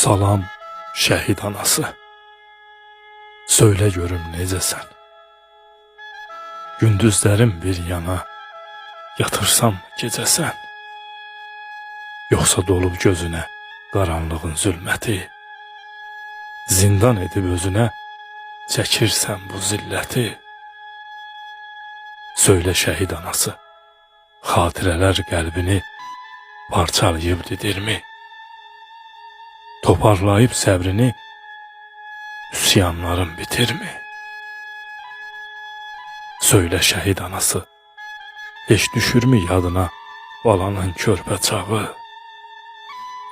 Salam şəhid anası. Söylə görüm necəsən? Gündüzlərim bir yana, yatırsam gecəsən? Yoxsa dolub gözünə qaranlığın zülməti? Zindan edib özünə çəkirsən bu zilləti? Söylə şəhid anası, xatirələr qəlbini parçalayıb didirmi? Toparlayıb səbrini üsyanların bitirmi? Söylə şəhid anası, heç düşürmü yadına balanın körpə çağı?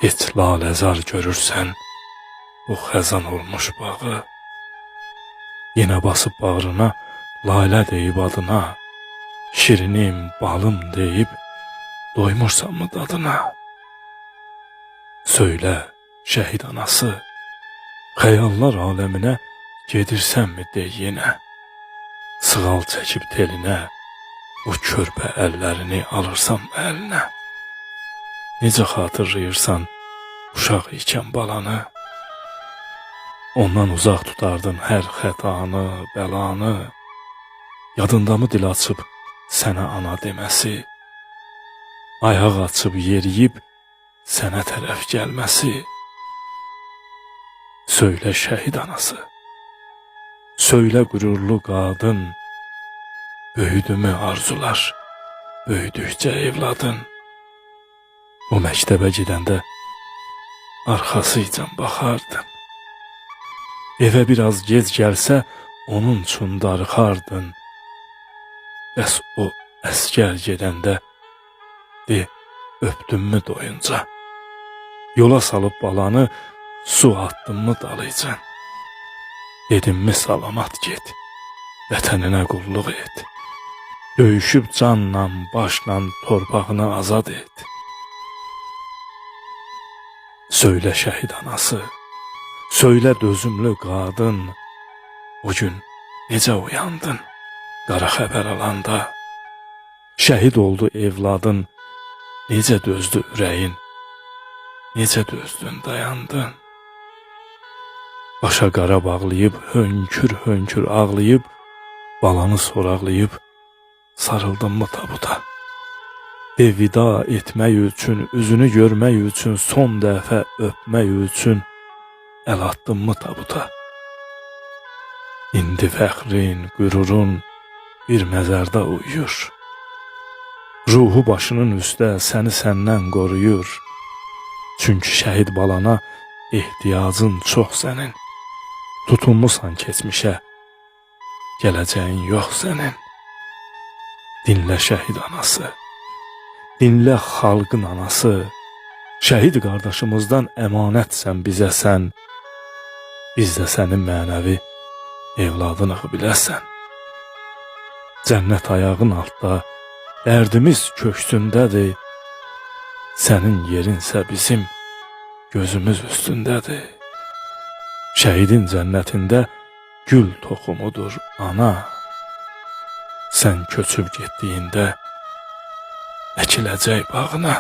Heç laləzar görürsən bu xəzan olmuş bağı? Yenə basıb bağrına lalə deyib adına, şirinim, balım deyib doymursanmı dadına? Söylə şəhid anası, xəyallar aləminə gedirsənmi de yenə? Sığal çəkib telinə, o körpə əllərini alırsan əlinə? Necə xatırlayırsan uşaq ikən balanı? Ondan uzaq tutardın hər xətanı, bəlanı. Yadındamı dil açıb sənə ana deməsi? Ayaq açıb yeriyib sənə tərəf gəlməsi? Söylə şəhid anası, söylə qürurlu qadın, böyüdümü arzular, böyüdükcə evladın? O məktəbə gedəndə arxasıcan baxardın. Evə biraz gec gəlsə, onun üçün darıxardın. Bəs o əskər gedəndə, de, öpdünmü doyunca? Yola salıb balanı, su atdınmı dalıcan? Dedinmi salamat get, vətəninə qulluq et. Döyüşüb canla, başla torpağını azad et. Söylə şəhid anası, söylə dözümlü qadın, o gün necə uyandın qara xəbər alanda? Şəhid oldu evladın, necə dözdü ürəyin, necə dözdün, dayandın? Başa qara bağlayıb, hönkür-hönkür ağlayıb, balanı soraqlayıb, sarıldınmı tabuta? De vida etmək üçün, üzünü görmək üçün, son dəfə öpmək üçün əl atdınmı tabuta? İndi fəxrin, qürurun bir məzarda uyuyur. Ruhu başının üstə səni səndən qoruyur. Çünki şəhid balana ehtiyacın çox sənin. Tutunmusan keçmişə, gələcəyin yox sənin. Dinlə şəhid anası, dinlə xalqın anası. Şəhid qardaşımızdan əmanətsən bizə sən. Biz də sənin mənəvi evladınıq biləsən. Cənnət ayağın altda, dərdimiz köksündədir. Sənin yerinsə bizim gözümüz üstündədir. Şəhidin cənnətində gül toxumudur ana. Sən köçüb getdiyində əkiləcək bağına.